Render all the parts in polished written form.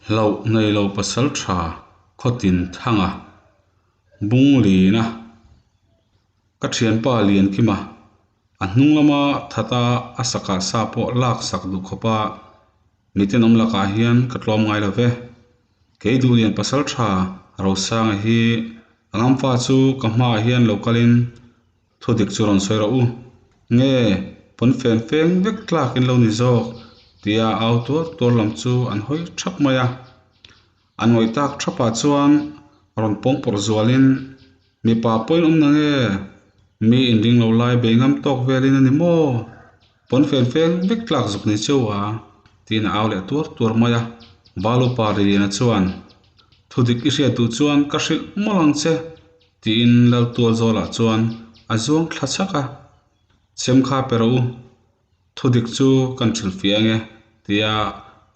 Hlauh nei lo pasaltha Khawtin Thanga Bunglina ka thianpa Liankima a hnung lama thata a sakah sa pawh lak sak duh khawpa miten awm lakah hian ka tlawm ngai lo ve. Kei Duhlian pasaltha Rosanga hi a ngamfa chu ka hmaah hian lo kalin Thudik chu rawn sawi rawh u. Nge, pawnfen feng vek tlak in lo ni zawk, tia au tuar tuar lam chu an hawi thap mai a. An ngawih tak thapah chuan rawn pawng pawrh zualin, Mipa pawhin awm na nge? Mi inring lo lai bei ngam tawk velin a ni maw? Pawnfen feng vek tlak zuk ni cheu a, tiin a au leh tuar tuar mai a. Valupa Riliana chuan, Thudik i hriat duh chuan ka hrilh mawlh ang che, Tiin Laltualzawlah chuan a zuang thla chhak a, Chem kha pe rawh u, thudik chu kan hrilh fiah ange, tia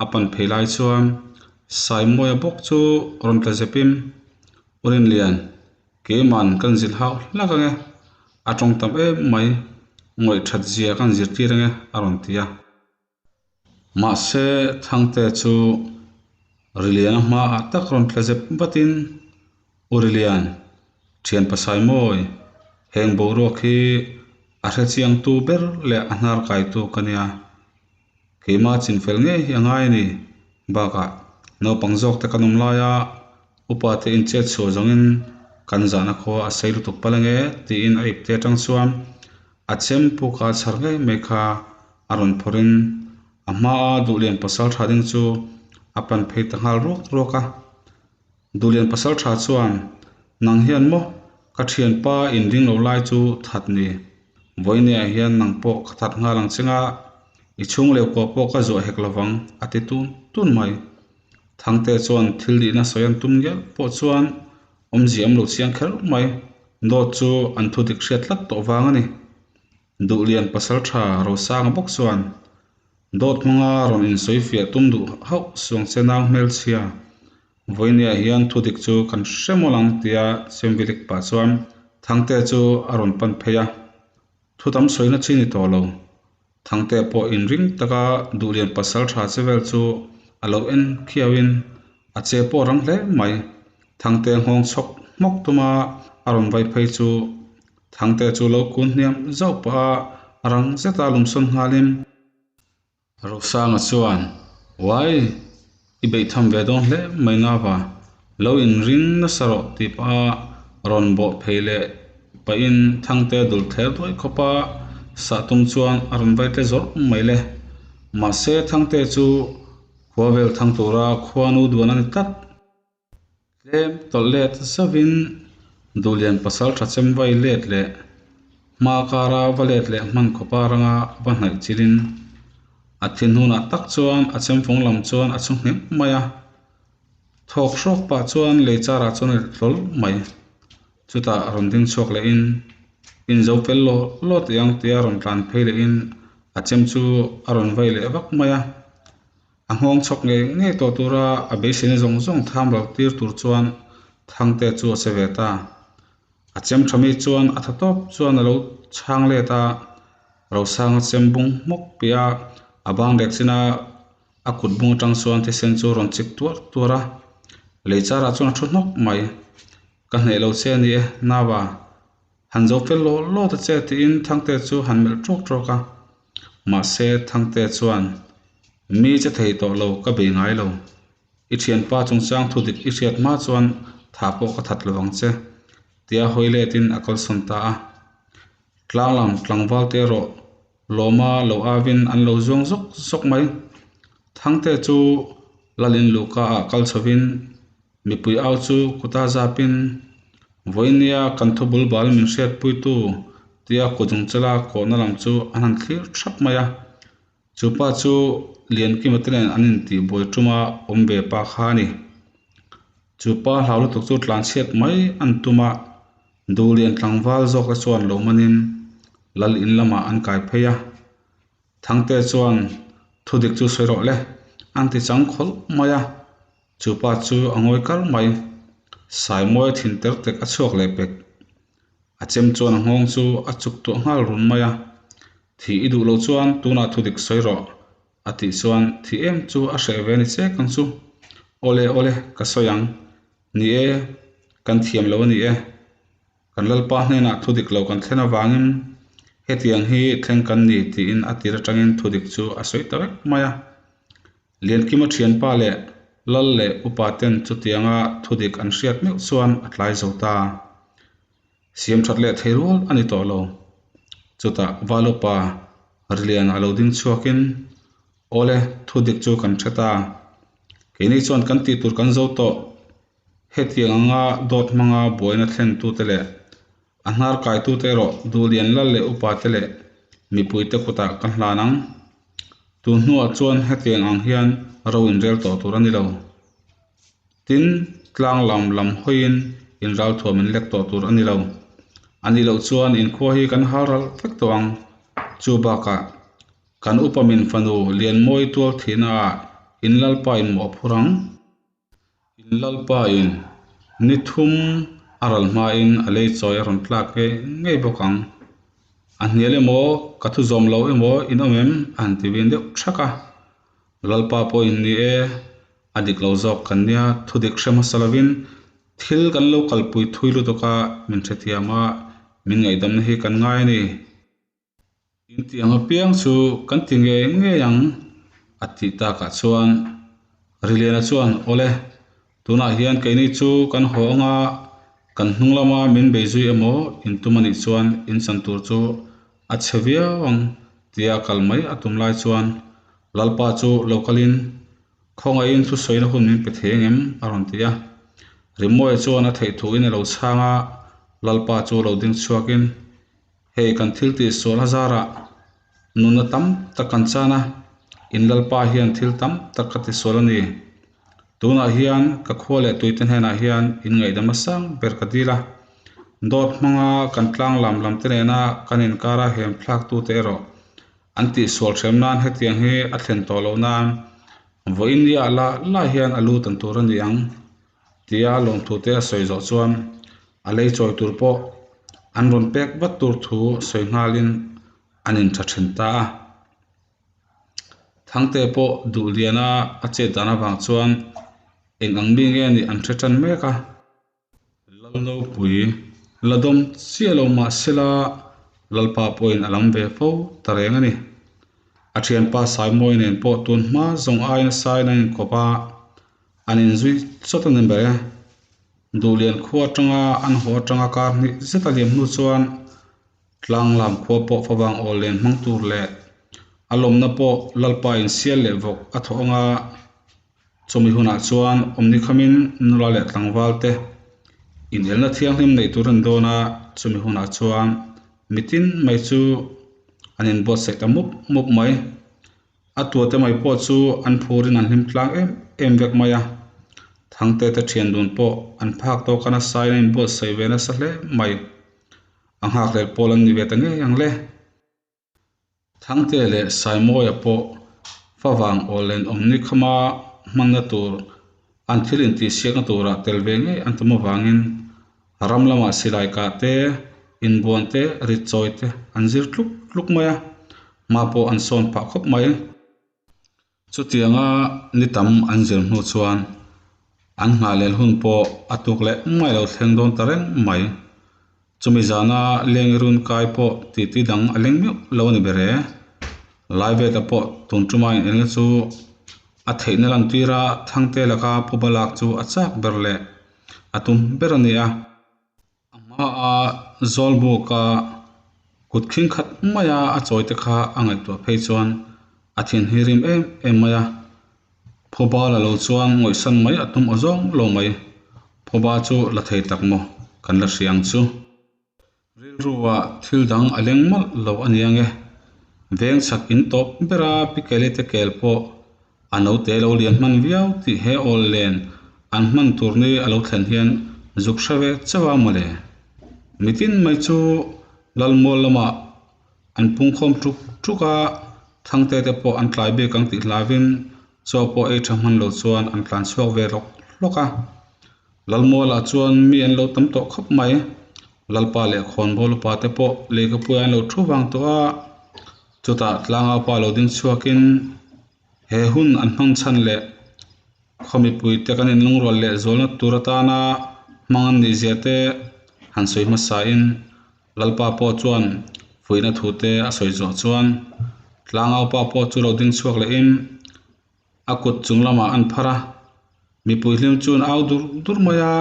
a pan phei lai chuan Saimawia bawk chu rawn tla zepin, U Rinlian, keiman kan zilh hauh hlak ange, a tawng tam em mai, ngawih that zia kan zirtir ange, a rawn ti a. Mahse, Thangte chu Riliana hmaah tak rawn tla zep vatin, U Rilian, thian pasai mawi, heng boruak hi a hrechiangtu ber leh a hnar kaitu ka nia. Keimah chinfel ngei hi a ngai a ni. Bakah, naupang zawkte kan awm laia upa te inchet chhuah zawngin kan zahna khua a sei lutuk palh ange tiin a ipte atang chuan A chem puka chhar ngei mai kha a rawn phawrhin a hmaa Duhlian pasal tha ding chu a pan phei ta nghal ruak ruak a. Duhlian pasal tha chuan, Nang hian maw ka thianpa inring lo lai chu that ni. Vawinia hian nang pawh ka that nghal ang chinga i chhung leh kua pawh ka zuah hek lovang a ti tun tun mai. Thangte chuan thil nihna sawi an tum ngial pawh chuan Awmzia awm lo chiang kher mai. Dawt chu an thu dik hriat tlat tawh vang a ni. Duhlian pasal tha Rosanga bawk chuan dawt hmanga rawn insawi fiah tum duh hauh suang che nau hmelchhia Vawinia hian thu dik chu kan hre mawlh ang tia Chemvilik pah chuan Thangte chu a rawn pan phei a. Thu tam sawina chi ni tawh lo. Thangte pawh inring taka Duhlian pasal tha che vel chu a lo en khiauin a che pawh rang hle mai. Thangte nghawng chhawk hmawk tuma a rawn vai phei chu Thangte chu lo kun hniam zauh pah a rang zeta lumsawn nghalin, Rosanga chuan, Uai, i beihtham ve dawn hle mai Nava, lo inring nasa rawh tih pah a rawn bawh phei leh pahin Thangte dul thler duai khawp a sah tum chuan a rawn vai tle zawrh mai le. Mahse Thangte chu khua vel thang tura khuanu duan a ni tlat. Tlem tawlh let zauhin Duhlian pasal tha chem vai let leh hma kara va let leh hman khawpa ranga va hnaih chilhin a thi hnunah tak chuan a chemfawng lam chuan a chhu nghek mai a, thawk hrawk pah chuan lei charah chuan a let hlawl mai. Chutah rawn ding chhuak lehin inzo fel law law tih ang tia rawn tlan phei lehin a chem chu a rawn vai leh vak mai a. A nghawng chhawk ngei ngei tawh tura a beiseina zawng zawng tham lo tir tur chuan Thangte chu a che ve ta. A chem tha mi chuan a tha tawp chuan a lo chhang let a, Rosanga chem bung hmawk piah a, a bang rek chin a, a kut bung atang chuan thisen chu a rawn chik tuar tuar a, lei charah chuan a thu hnawk mai. Ka hneh lo che a ni e, Nava. Han zo fel law law ta che tiin Thangte chu han melh tawk tawk a. Mahse Thangte chuan, Mi che thei tawh lo ka bei ngai lo. I thianpa chungchang thu dik i hriat hma chuan tha pawh ka that lo ang che, tia hawi letin a kalsawn ta a. Tlang lam tlangval te erawh lawma lo avin an lo zuang zawk zawk mai. Thangte chu Lalin luhka ah kal chhovin Mipui au chu kuta zapin, Vawinia kan thu bul bal min hriatpuitu tia kutjung chela kawhna lam chu an han thlir thap mai a. Chu pa chu Liankima te nen an intihbuai tuma awm ve pa kha a ni. Chu pa hlau lutuk chu tlanchhiat mai an tum a, Duhlian tlangval zawkte chuan lo manin Lal in lamah an kai phei a. Thangte chuan thudik chu sawi rawh le, an ti chang khawlh mai a. Chu pa chu a ngawi kar mai. Saimawi thin ter tek a chhuak leh pek. A chem chuan a nghawng chu a chuk tuah nghal run mai a. Thih i duh loh chuan tunah thu dik sawi rawh a tih chuan thih em chu a hreh ve ni chek ang chu. Awle awle, ka sawi ang. Ni e, kan thiam lo a ni e. Kan Lalpa hnenah thu dik lo kan thlen avangin hetiang hi thleng kan ni tiin a tir atangin thu dik chu a sawi ta vek mai a. Liankima thianpa leh Lal leh upa ten chutianga thu dik an hriat meuh chuan a tlai zo ta. Siam that leh thei rual a ni tawh lo. Chutah Valupa Riliana a lo ding chhuakin, Awle, thu dik chu kan hre ta. Keini chuan kan tih tur kan zo tawh. Hetiang anga dawt hmanga buaina thlentute leh a hnar kaitute erawh Duhlian Lal leh upate leh mipuite kutah ka hlan ang. Tun hnuah chuan hetiang ang hian ro inrel tawh tur a ni lo. Tin, tlang lam lam hawiin inralthuam in lek tawh tur a ni lo. A nih loh chuan inkhua hi kan hal ral vek tawh ang. Chu bakah kan upa min fanu Lianmawi tual thihna ah in Lalpa in mawh a phur ang. In Lalpa in ni thum a ral hmain a lei chawi a rawn tlak ngei ngei bawk ang. A hnial emaw, ka thu zawm lo emaw in awm em? a han ti vin deuh thak a. Lalpa pawhin ni e, a dik lo zawk kan nia, thu dik hre hmasa lovin thil kan lo kalpui thui lutuk a, min hrethiam a, min ngaihdamna hi kan ngai a ni. Intiang apiang chu kan ti ngei ngei ang a tih takah chuan Riliana chuan Awle, tunah hian keini chu kan haw anga kan hnung lama min bei zui emaw intum a nih chuan inchan tur chu a chhe viau ang tia kal mai a tum lai chuan Lalpa chu lo kalin Khawngaihin thusawina hun min pe thei ang em? a rawn ti a. Rimawia chuan a theih thuin a lo chhang a, Lalpa chu lo ding chhuakin Hei kan thil tih sual a zarah nunna tam tak kan chan a, in Lalpa hian thil tam tak ka ti sual a ni. Tunah hian ka khua leh tuite hnenah hian in ngaihdam a sang ber ka dil a. Dawt hmanga kan tlang lam lam te nena kan inkara hem thlaktute erawh an tih sual hrem nan hetiang hi a thlen tawh loh nan vawiin nia la la hian a lut an tur a ni ang. Tia lawmthute a sawi zawh chuan a lei chawi tur pawh an rawn pek vat tur thu sawi nghalin an intha thin ta a. Thangte pawh duh liana a chet dan avang chuan eng ang mi nge nih an hre tan mek a. Lalnopui la dawm chiah lo mah sela Lalpa pawhin a lam ve fo ta reng a ni. A thianpa Saimawi nen pawh tun hma zawng aiin a sain an inkawp a. An inzui chawt a ni ber e. Duhlian khua atanga an haw atanga kar hnih zet a liam hnu chuan Tlanglam khua pawh favang awl len hmang tur leh a lawmna pawh Lalpa insial leh vawk a thawh anga chumi hunah chuan awmni khamin nula leh tlangval te inelna thianghlim neih tur an dawn a, chumi hunah chuan mitin mai chu an inbuatsaih ta mup mup mai. A tuate mai pawh chu an phurin an hlim tlang em em vek mai a, Thangte te thian dun pawh an phak tawk a nasa in a inbuatsaih ve nasa hle mai. A nghakhlel pawl an ni ve ta ngei ang le. Thangte leh Saimawia pawh favang awl len awm ni khama hmanna tur an thil intihsiakna turah tel ve ngei an tum avangin ram lamah silai kah te, inbuan te, rit chawi te an zir tluk tluk mai a, hma pawh an sawn phah khawp mai. Chutianga ni tam an zir hnu chuan an nghah lel hun pawh a tuk leh mai lo thleng dawn ta reng mai. Chumi zana leng run kai pawh titi dang a leng meuh lo a ni ber e. Laiveta pawh tun tuma inelna chu a theihna lantira Thangte laka phuba lak chu a chak ber leh a tum ber a ni a. A hmaa Zawlbuka kut khing khat maia a chawi te kha a ngaihtuah phei chuan a thin hi rim em em mai a. Phuba la lo chuan ngawihsan mai a tum aw zawng lo mai. Phuba chu la thei tak maw kan la hria ang chu. Rilrua thil dang a leng mawlh lo a nia nge. Veng chhak in tawp bera Pi Kelly te kel pawh a naute lo lian hman viau tih he awl len an hman tur ni a lo thlen hian zuk hre ve chauh a mawle. Mitin mai chu Lalmual lamah an pungkhawm tuk tuk a, Thangte te pawh an tlai bik ang tih hlauvin chaw pawh ei tha hman lo chuan an tlan chhuak ve hlawk hlawk a. Lalmualah chuan mi an lo tam tawh khawp mai. Lalpa leh khawnbawl upa te pawh lehkhapuia an lo thu vang tawh a, chutah tlangaupa lo ding chhuakin he hun an hmang chhan leh. Khaw mipuite kan inlungrual leh zualna tur atana hmang an nih zia te han sawi hmasain Lalpa pawh chuan fuihna thu te a sawi zawh chuan Tlangaupa pawh chu lo ding chhuak lehin a kut chung lamah an phar a, mipui hlim chu an au dur dur mai a,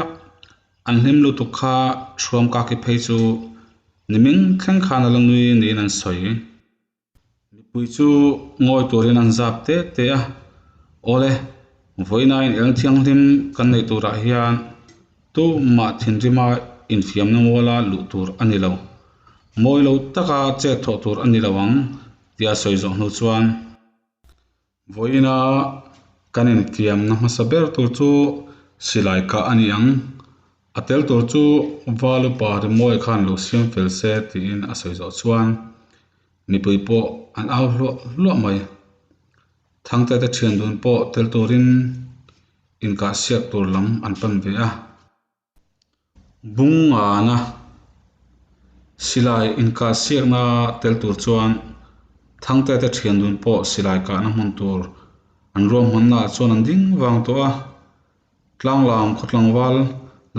an hlim lutuk kha Thuamkaki phei chu nimin thleng khan a la nui niin an sawi. Mipui chu ngawi turin an zap te te a, Awle, vawiinain eng thianghlim kan neih turah hian tumah thinrima infiamna muala luh tur a ni lo. Mawi lo taka chet thawh tur a ni lo ang, tia sawi zawh hnu chuan. Vawiina kan infiamna hmasa ber tur chu silai kah a ni ang. A tel tur chu Valupa Rimawi khan lo siam fel se tiin a sawi zawh chuan mipui pawh an au hluah hluah mai. Thangte te thian dun pawh tel turin inkah siak tur lam an pan ve a. Bungana silai inkah siakna tel tur chuan Thangte te thian dun pawh silai kahna hmun tur an ruahmanna ah chuan an ding vang tawh a. Tlanglam khaw tlangval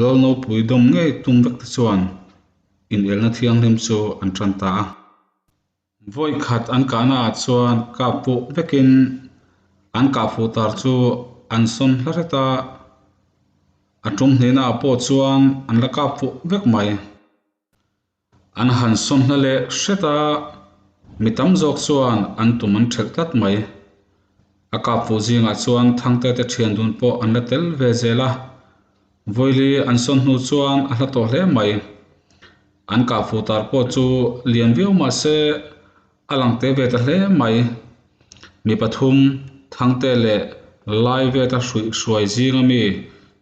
Lalnopui dawm ngei tum vek te chuan inelna thianghlim chu an tan ta a. Vawi khat an kahna ah chuan kap fuh vekin an kah fuh tar chu an sawn hla hret a, a tum hnihna ah pawh chuan an la kap fuh vek mai. An han sawn hla leh hret a, mi tam zawk chuan an tum an thelh tlat mai. A kap fuh zingah chuan Thangte te thian dun pawh an la tel ve zel a, Vawili an sawn hnu chuan a hla tawh hle mai. An kah fuh tar pawh chu lian viau mah se a lang te ve ta hle mai. Mi pathum, Thangte leh Lai veta hruih hruai zinga mi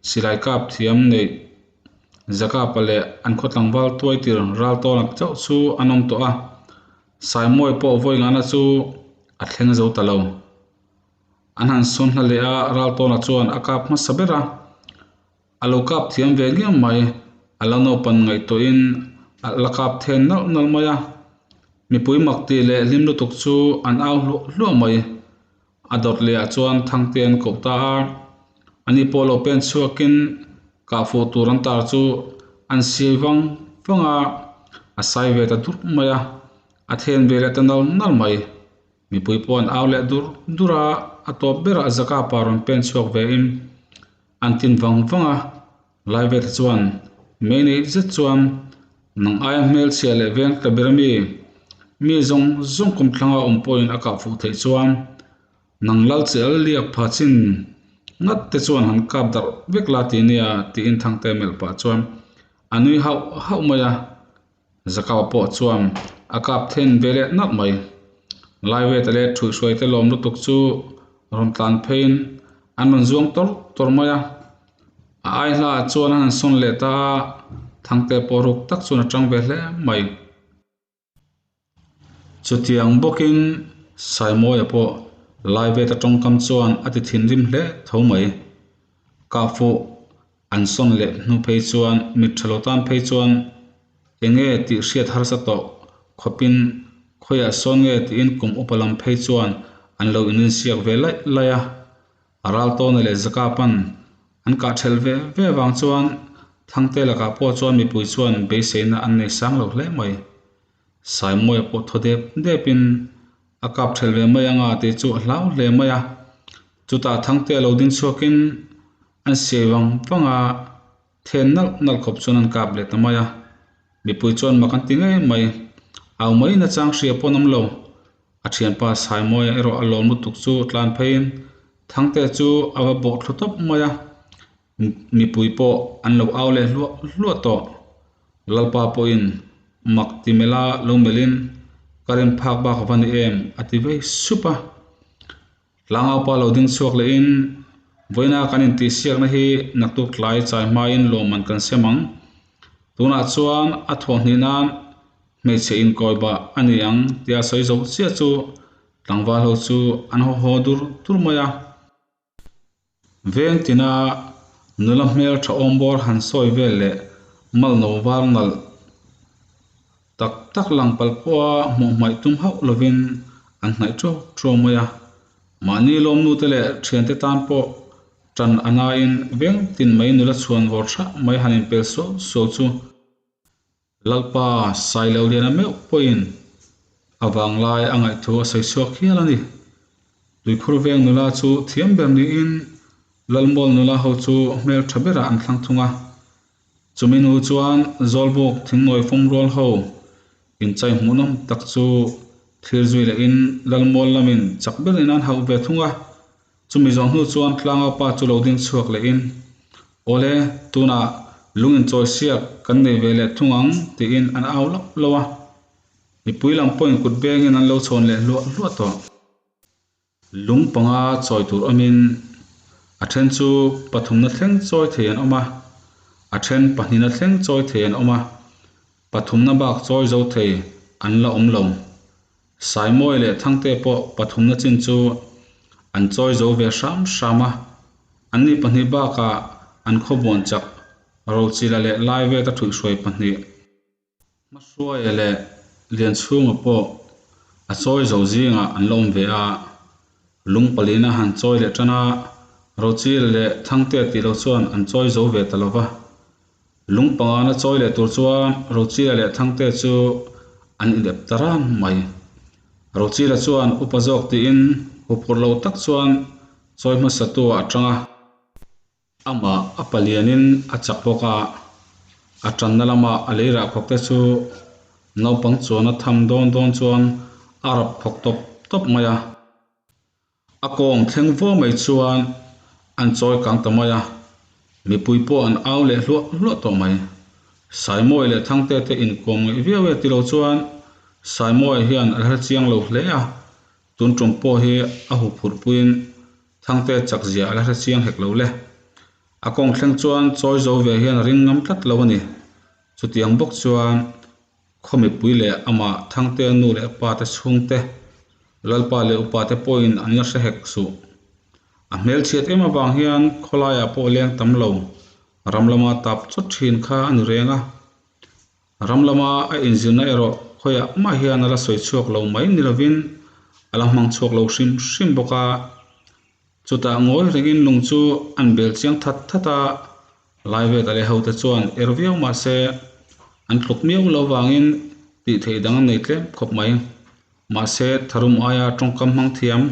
silai kap thiam neih Zakapa leh an khaw tlangval tuaitir ral tawna chauh chu an awm tawh a. Saimawi pawh vawi ngahna chu a thleng zo ta lo. An han sawn hla leh a, Raltawna chuan a kap hmasa ber a, a lo kap thiam ve ngiam mai, a lo naupan ngaihtuahin a la kap then nalh nalh mai a, mipui mak tih leh hlim lutuk chu an au hluah hluah mai. A dawt leh ah chuan Thangte an koh ta a, ani pawh lo pen chhuakin kah fuh tur an tar chu an siai vang vang a, a sai ve ta dur mai a, a then ve leh ta nal nal mai. Mipui pawh an au leh dur dur a, a tawp berah Zaka pa rawn pen chhuak ve in an tin vang vang a, Laiveta chuan mei nei zet chuan nang aia hmelchhia leh veng tla ber ami, mi zawng zawng kum thlanga awm pawhin a kah fuh theih chuan nang lal che al liak pha chin ngat te chuan han kap darh vek la ti nia tiin Thangte melh pah chuan a nui hauh hauh mai a. Zakau pawh chuan a kap then ve leh nalh mai. Laiweta leh Thuihhruaite lawm lutuk chu rawn tlan pheiin an rawn zuang tawr tawr mai a. A ai hla ah chuan a han sawn leh ta a, Thangte pawh ruk tak chuan a tang ve hle mai. Chutiang bawkin Saimawia pawh Laiweta tawngkam chuan a ti thinrim hle tho mai. Kahfuh An sawn leh hnu phei chuan mit tha lo tan phei chuan eng nge tih hriat harsa tawh khawpin khawiah sawn nge tiin kum upa lam phei chuan an lo inrinsiak ve laih laih a. A ral tawna leh Zaka pan an kah thelh ve ve vang chuan Thangte lakah pawh chuan mipui chuan beiseina an nei sang lo hle mai. Saimawia pawh thaw dep depin a kap thelh ve mai anga tih chu a hlau hle mai a. Chutah Thangte lo ding chhuakin An siai vang vang a, then nalh nalh khawp chuan an kap leh ta mai a. Mipui chuan mak an ti ngei mai. Au mai in a chang hria pawh an awm lo. A thianpa Saimawia erawh a lawm lutuk chu tlan pheiin Thangte chu a va bawh thlu tawp mai a. Mipui pawh an lo au leh hluah hluah tawh. Lalpa pawhin mak ti mela lo melhin ka rin phak bak a va ni em a ti vei sup a. Tlangaupa lo ding chhuak lehin, Vawiina kan intihsiakna hi naktuk tlai chai hmain lawmman kan sem ang. Tunah chuan a thawhhnih nan hmeichhe inkawi bah a ni ang tia sawi zo chiah chu tlangval ho chu an haw haw dur dur mai a. Veng tina nula hmel tha awm bawr han sawi vel leh malno var nalh tak tak lang palh pawha hmuh hmaih tum hauh lovin an hnaih ṭuau ṭuau mai a. Mahni lawmnute leh ṭhiante tan pawh Ṭan a nain veng tin mai nula chhuan vawr hrah mai han inpel suau suau chu Lalpa Sailoliana meuh pawhin a vanglai a ngaihthu a sawi chhuak hial a ni. Tuikhur veng nula chu thiam ber niin Lalmual nula ho chu hmel tha berah an thlang thung a. Chumi hnu chuan Zawlbuk thingnawi fawm rual ho inchai hmuhnawm tak chu thlir zui lehin Lalmual lamin chak berin an hauh ve thung a. Chumi zawh hnu chuan tlangau pa chu lo ding chhuak lehin, Awle, tunah lung inchawi siak kan nei ve leh thung ang tiin an au lauh lauh a. Mipui lam pawhin kut bengin an lo chhawn leh hluah hluah tawh. Lung panga chawi tur awmin a then chu pathumna thleng chawi thei an awm a, a then pahnihna thleng chawi thei an awm a, pathumna bak chawi zo thei an la awm lo. Saimawi leh Thangte pawh pathumna chin chu an chawi zo ve hram hram a, anni pahnih bakah an khawbuan chak Rochila leh Laiveta thuihhruai pahnih Hmahruaia leh Lianchhunga pawh a chawi zo zingah an la awm ve a, lung palina han chawi leh tan a, Rochila leh Thangte tih lo chuan an chawi zo ve ta lo va. Lung pangana chawi leh tur chuan Rochila leh Thangte chu an inep ta ran mai. Rochila chuan upa zawk tiin huphurh lo tak chuan chawi hmasa tu ah a tang a. Amah a palianin a chak bawk a, a tanna lama a lei rah khawk te chu naupang chuan a tham dawn dawn chuan a rap phawk tawp tawp mai a. A kawng thleng vuau mai chuan an chawi kang ta mai a, mipui pawh an au leh hluah hluah tawh mai. Saimawi leh Thangte te inkawm ngaih viau e tilo chuan Saimawi hian a hre chiang lo hle a, tun tum pawh hi a huphurh puiin Thangte chak zia a la hre chiang hek lo le. A kawng thleng chuan chawi zo ve hian a ring ngam tlat lo a ni. Chutiang bawk chuan khaw mipui leh amah Thangte nu leh pa te chhungte, Lalpa leh upa te pawhin an la hre hek suh. A hmelchhiat em avang hian khawlaiah pawh leng tam lo, ram lama tap chawt thin kha a ni reng a. Ram lama a inzirna erawh khawiah mah hian a la sawi chhuak lo mai ni lovin a la hmang chhuak lo hrim hrim bawk a. Chutah ngawi rengin lung chu an bel chiang that that a, Laiveta leh hote chuan er viau mah se an tluk miau lo vangin tih theih dang an nei tlem khawp mai. Mahse tharum aia tawngkam hmang thiam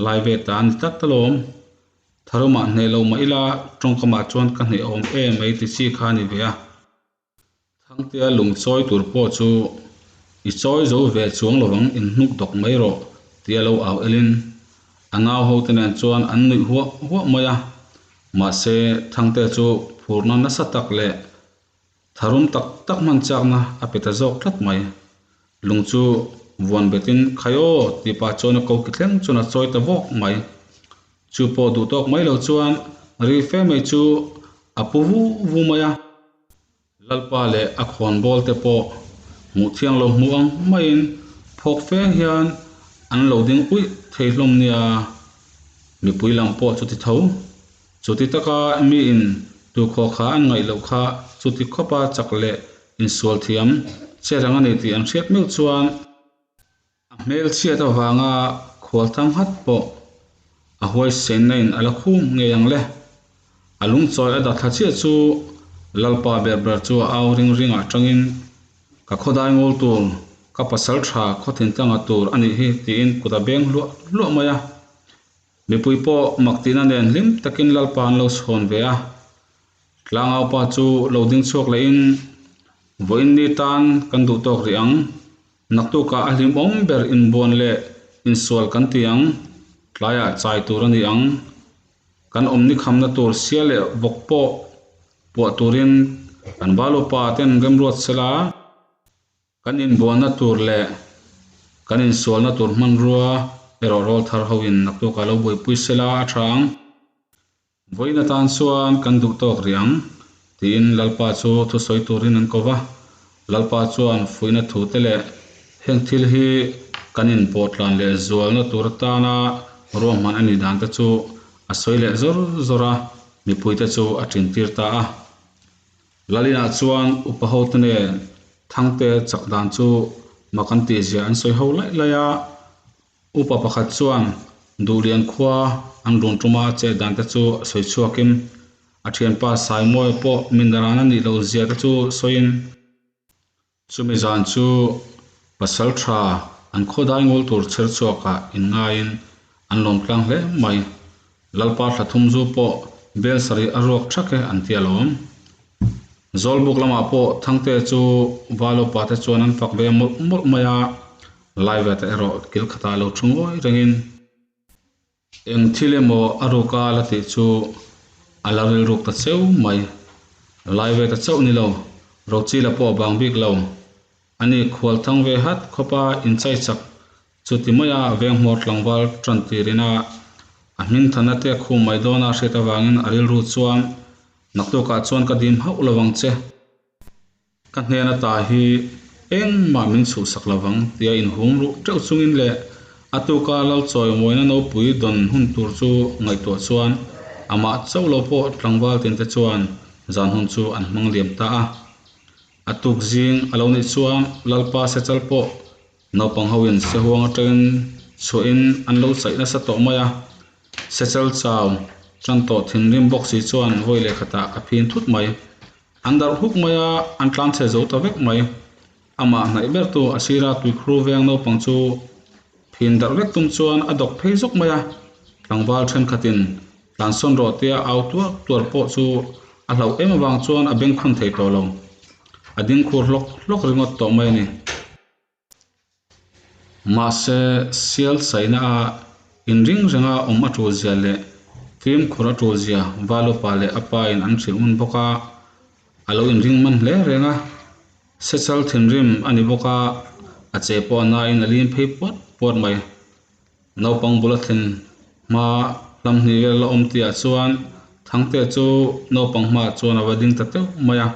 Laiveta a ni tlat alawm. Tharumah hneh lo mah ila tawngkamah chuan ka hneh awm em mai ti chi kha a ni ve a. Thangtea lung chawi tur pawh chu i chawi zo ve chuang lovang in hnuk dawk mai rawh tia lo au elin a nau ho te nen chuan an nuih huah huah mai a. Mahse Thangtea chu phurna nasa tak leh tharum tak tak hman chakna a pe ta zawk tlat mai. Lung chu vuan betin khai aw tih pah chuan a koki thleng chuan a chawi ta vawk mai. Chu pawh duh tawk mai lo chuan ri fe mai chu a pu vu vu mai a. Lalpa leh a khawnbawl te pawh hmuh thiang lo hmuh ang maiin phawk fe hian an lo ding uih thei hlawm nia. Mipui lam pawh chuti tho. Chuti taka miin tukhaw kha an ngaih loh kha chuti khawpa chak leh insual thiam che reng a ni tih an hriat meuh chuan A hmelchhiat avanga khual thang nghat pawh a huaisenna in a la khum ngei ang le. A lungchawi a dah thla chiah chu Lalpa ber ber chu a au ring ring ah tangin ka khawdai ngawl tur, ka pasal tha khawthin tlanga tur a nih hi tiin kut a beng hluah hluah mai a. Mipui pawh mak tihna nen hlim takin Lalpa an lo chhawn ve a. Tlangaupa chu lo ding chhuak lehin vawiin ni tan kan duh tawk rih ang. Naktukah a hlimawm ber inbuan leh insual kan ti ang, tlaiah chai tur a ni ang. Kan awmni khamna tur sia leh vawk pawh puah turin kan valupa ten remruat sela, kan inbuanna tur leh kan insualna tur hmanrua erawh rawl thar hoin naktukah lo buaipui sela a tha ang. Vawiin atan chuan kan duh tawk rih ang, tiin Lalpa chu thusawi turin an ko va. Lalpa chuan fuihna thu te leh heng thil hi kan inpawhtlan leh zualna tur atana ruahman a nih dan te chu a sawi leh zawr zawr a, mipuite chu a tintir ta a. Lalinah chuan upa hote nen Thangte chak dan chu mak an tihzia an sawi ho laih laih a. Upa pakhat chuan Duhlian khua an run tuma a chet dan te chu sawi chhuakin a thianpa Saimawia pawh min ran a nih loh zia te chu sawiin chumi zan chu pasal tha an khawdai ngawl tur chher chhuakah inngaiin an lawm tlang hle mai. Lalpa thla thum zu pawh bel sarih a ruak thak e an ti alawm. Zawlbuk lamah pawh Thangte chu Valopa te chuan an fak ve mawlh mawlh mai a, Laiveta erawh kil khatah lo thu ngawi rengin eng thil emaw a ruka la tih chu a la rilruk ta cheu mai. Laiveta chauh ni lo, Rochila pawh a bang bik lo. Ani khual thang ve hat khawpa inchai chak Chuti maia venghmawr tlangval tan tirin a a hming thanna te khum mai dawna hriat avangin a rilru chuan naktukah chuan ka dim hauh lo ang che. Ka hnen ata hi engmah min chhuhsak lo vang tia inhum ruh teuh chungin leh a tuka lal chawi mawina nopui dawn hun tur chu ngaihtuah chuan amah chauh lo pawh tlangval tinte chuan zan hun chu an hmang liam ta a. A tuk zing a lo nih chuan Lalpa Sechal pawh Naupang hoin sehuang atangin chhuahin an lo chaih nasa tawh mai a, sechal chau tan tawh thinrim bawk si chuan vawi leh khatah a phin thut mai. An darh huk mai a, an tlan chhe zo ta vek mai. Amah hnaih bertu a sira tuikhur veng naupang chu phin darh vek tum chuan a dawk phei zawk mai a, tlangval thenkhatin tlansawn rawh tia au tuar tuar pawh chu a hlauh em avang chuan a bengkhawn thei tawh lo. A ding khur hlawk hlawk ringawt tawh mai a ni. Mahse, sial saina a inring renga awm a tul zia leh fimkhur a tul zia Valupa leh a pa in an hrilh ngun bawk a, a lo inring man hle reng a. Sechal thinrim a ni bawk a, a che pawh a nain a lim phei puat puat mai. Naupang bula thlen hma hlam hnih vel la awm tihah chuan Thangtea chu naupang hmaah chuan a va ding ta teuh mai a.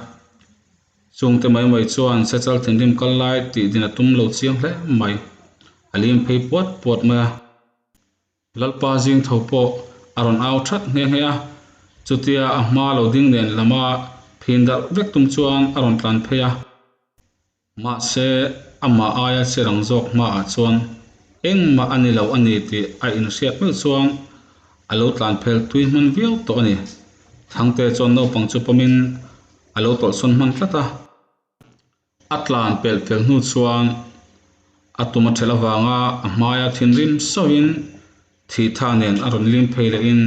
Chungte mai mai chuan Sechal thinrim kal lai tih din a tum lo chiang hle mai. A lim phei puat puat mai a. Lalpa zing tho pawh a rawn au that nghe nghe a. Chutia a hma lo ding nen lama phin darh vek tum chuan a rawn tlan phei a. Mahse, amah aia che rang zawk hmaah chuan engmah a ni lo a ni tih a inhriat meuh chuan a lo tlan phel tui hman viau tawh a ni. Thangte chuan naupang chu pawmin a lo tawlhsawn hman tlat a. A tlan pelh fel hnu chuan a tum a ṭhelh avanga a hmaia thinrim sauhin thihtha nen a rawn lim phei lehin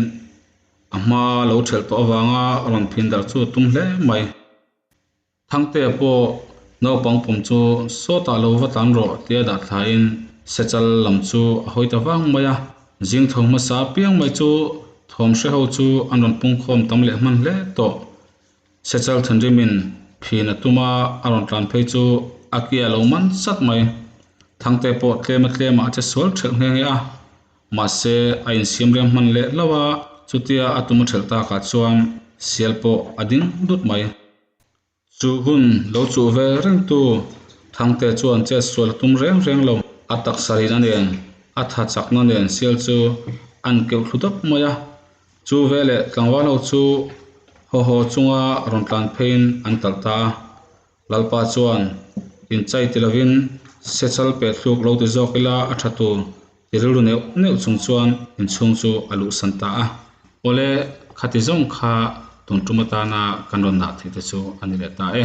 a hma lo ṭhelh tawh avanga rawn phin darh chu a tum hle mai. Thangtea pawh naupang pawm chu sawtah lo va tlan rawh tia dah thlain Sechal lam chu a hawi ta vang mai a. Zing tho hmasa piang mai chu thawm hre ho chu an rawn pungkhawm tam leh hman hle tawh. Sechal thinrimin phin a tum a, a rawn tlan phei chu a ki a lo man chat mai. Thangtea pawh tlema tlemah a che sual thelh nghe nghe a. Mahse, a insiam rem hman leh hlauh a, chutia a tum a thelh takah chuan sial pawh a ding dut mai. Chu hun lo chuh ve rengtu Thangte chuan chet sual a tum reng reng lo. A taksa rina nen, a tha chakna nen sial chu an keuh thlu dap mai a. Chu veleh tlangval ho chu haw haw chunga rawn tlan pheiin an talh ta a. Lalpa chuan inchai ti lovin sechal peh thluk lo ti zawk ila a tha tur ti rilru neuh neuh chung chuan inchhung chu a luhsan ta a. Awle, khati zawng kha tun tum atana kan rawn dah theih te chu a ni leh ta e.